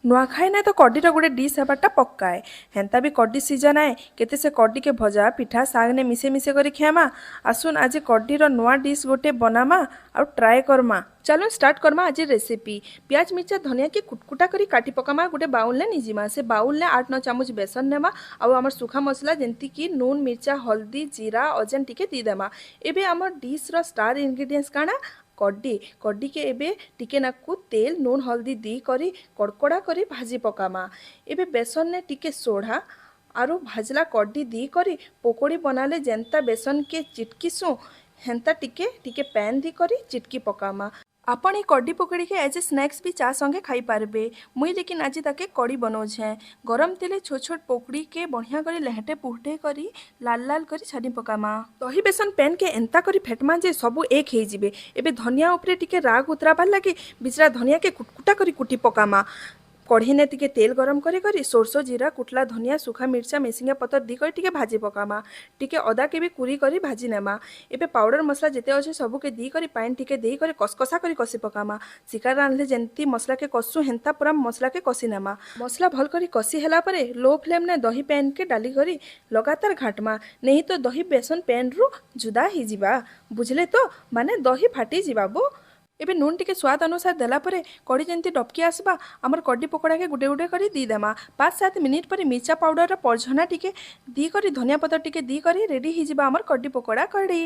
ନୂଆଖାଇ ନାଇଁ ତ କଡ଼ିର ଗୋଟେ ଡିସ୍ ହେବାରଟା ପକ୍କା ଏ। ହେନ୍ତା ବି କଡ଼ି ସିଜନ୍ ଆଏ, କେତେ ସେ କଡ଼ିକେ ଭଜା, ପିଠା, ଶାଗନେ ମିଶେଇ ମିଶେଇ କରି ଖାଏମା। ଆସୁନ୍, ଆଜି କଡ଼ିର ନୂଆ ଡିସ୍ ଗୋଟେ ବନାମା ଆଉ ଟ୍ରାଏ କର୍ମା। ଚାଲୁନ୍, ଷ୍ଟାର୍ଟ କର୍ମା ଆଜି ରେସିପି। ପିଆଜ, ମିର୍ଚା, ଧନିଆକେ କୁଟକୁଟା କରି କାଟି ପକାମା। ଗୋଟେ ବାଉଲରେ ନେଇଯିମା। ସେ ବାଉଲରେ 8-9 ଚାମଚ ବେସନ ନେମା ଆଉ ଆମର ଶୁଖା ମସଲା ଯେମିତିକି ନୁନ୍, ମିର୍ଚା, ହଳଦୀ, ଜିରା, ଅଜେନ ଟିକେ ଦେଇଦେମା। ଏବେ ଆମର ଡିସ୍ର ଷ୍ଟାର ଇନଗ୍ରିଡ଼ିଏଣ୍ଟସ୍ କାଣା? କଡ଼ି। କଡ଼ିକେ ଏବେ ଟିକେ ନାକୁ ତେଲ, ନୁନ୍, ହଳଦୀ ଦେଇ କରି କଡ଼କଡ଼ା କରି ଭାଜି ପକାମା। ଏବେ ବେସନରେ ଟିକେ ସୋଢ଼ା ଆରୁ ଭାଜଲା କଡ଼ି ଦେଇ କରି ପକୋଡ଼ି ବନାଲେ ଯେନ୍ତା ବେସନକେ ଚିଟକିସୁଁ, ହେନ୍ତା ଟିକେ ଟିକେ ପ୍ୟାନ୍ ଦେଇ କରି ଚିଟକି ପକାମା। ଆପଣ ଏଇ କଡ଼ି ପକୋଡ଼ିକେ ଏଜ୍ ଏ ସ୍ନାକ୍ସ ବି ଚା ସଙ୍ଗେ ଖାଇପାରବେ। ମୁଇଁ ଲେକିନ୍ ଆଜି ତାକେ କଡ଼ି ବନଉଛେଁ। ଗରମ ତେଲେ ଛୋଟ ଛୋଟ ପକୁଡ଼ିକେ ବଢ଼ିଆ କରି ଲେହେଟେ ପୁହଟେ କରି ଲାଲ ଲାଲ କରି ଛାନି ପକାମା। ଦହି ବେସନ ପ୍ୟାନ୍କେ ଏନ୍ତା କରି ଫେଟମା ଯେ ସବୁ ଏକ ହେଇଯିବେ। ଏବେ ଧନିଆ ଉପରେ ଟିକେ ରାଗ ଉତରାବାର ଲାଗି ବିଚରା ଧନିଆକେ କୁଟକୁଟା କରି କୁଟି ପକାମା। କଢ଼େଇନେ ଟିକେ ତେଲ ଗରମ କରି କରି ସୋରିଷ, ଜିରା, କୁଟଲା ଧନିଆ, ଶୁଖା ମିର୍ଚା, ମେସିଙ୍ଗା ପତର ଦେଇ କରି ଟିକେ ଭାଜି ପକାମା। ଟିକେ ଅଦାକେ ବି କୁରି କରି ଭାଜି ନେମା। ଏବେ ପାଉଡର ମସଲା ଯେତେ ଅଛେ, ସବୁକେ ଦେଇ କରି, ପାଏନ୍ ଟିକେ ଦେଇ କରି କସକସା କରି କଷି ପକାମା। ଶିକାର ରାନ୍ଧଲେ ଯେମିତି ମସଲାକେ କଷୁ, ହେନ୍ତା ପୁରା ମସଲାକେ କଷି ନେମା। ମସଲା ଭଲ କରି କଷି ହେଲା ପରେ ଲୋ ଫ୍ଲେମ୍ନେ ଦହି ପ୍ୟାନ୍କେ ଡାଲି କରି ଲଗାତାର ଘାଣ୍ଟମା। ନେହି ତ ଦହି ବେସନ ପ୍ୟାନ୍ରୁ ଜୁଦା ହେଇଯିବା। ବୁଝିଲେ ତ? ମାନେ ଦହି ଫାଟିଯିବା ବୋ। ଏବେ ନୁନ୍ ଟିକେ ସ୍ୱାଦ ଅନୁସାରେ ଦେଲା ପରେ କଡ଼ି ଯେମିତି ଡବକି ଆସବା, ଆମର କଡ଼ି ପକୋଡ଼ାକେ ଗୁଟେ ଗୁଟେ କରି ଦେଇଦେମା। 5-7 ମିନିଟ୍ ପରେ ମିର୍ଚା ପାଉଡରର ପରଝନା ଟିକେ ଦେଇ କରି, ଧନିଆ ପତ୍ର ଟିକେ ଦେଇ କରି ରେଡ଼ି ହେଇଯିବା ଆମର କଡ଼ି ପକୋଡ଼ା କଡ଼ି।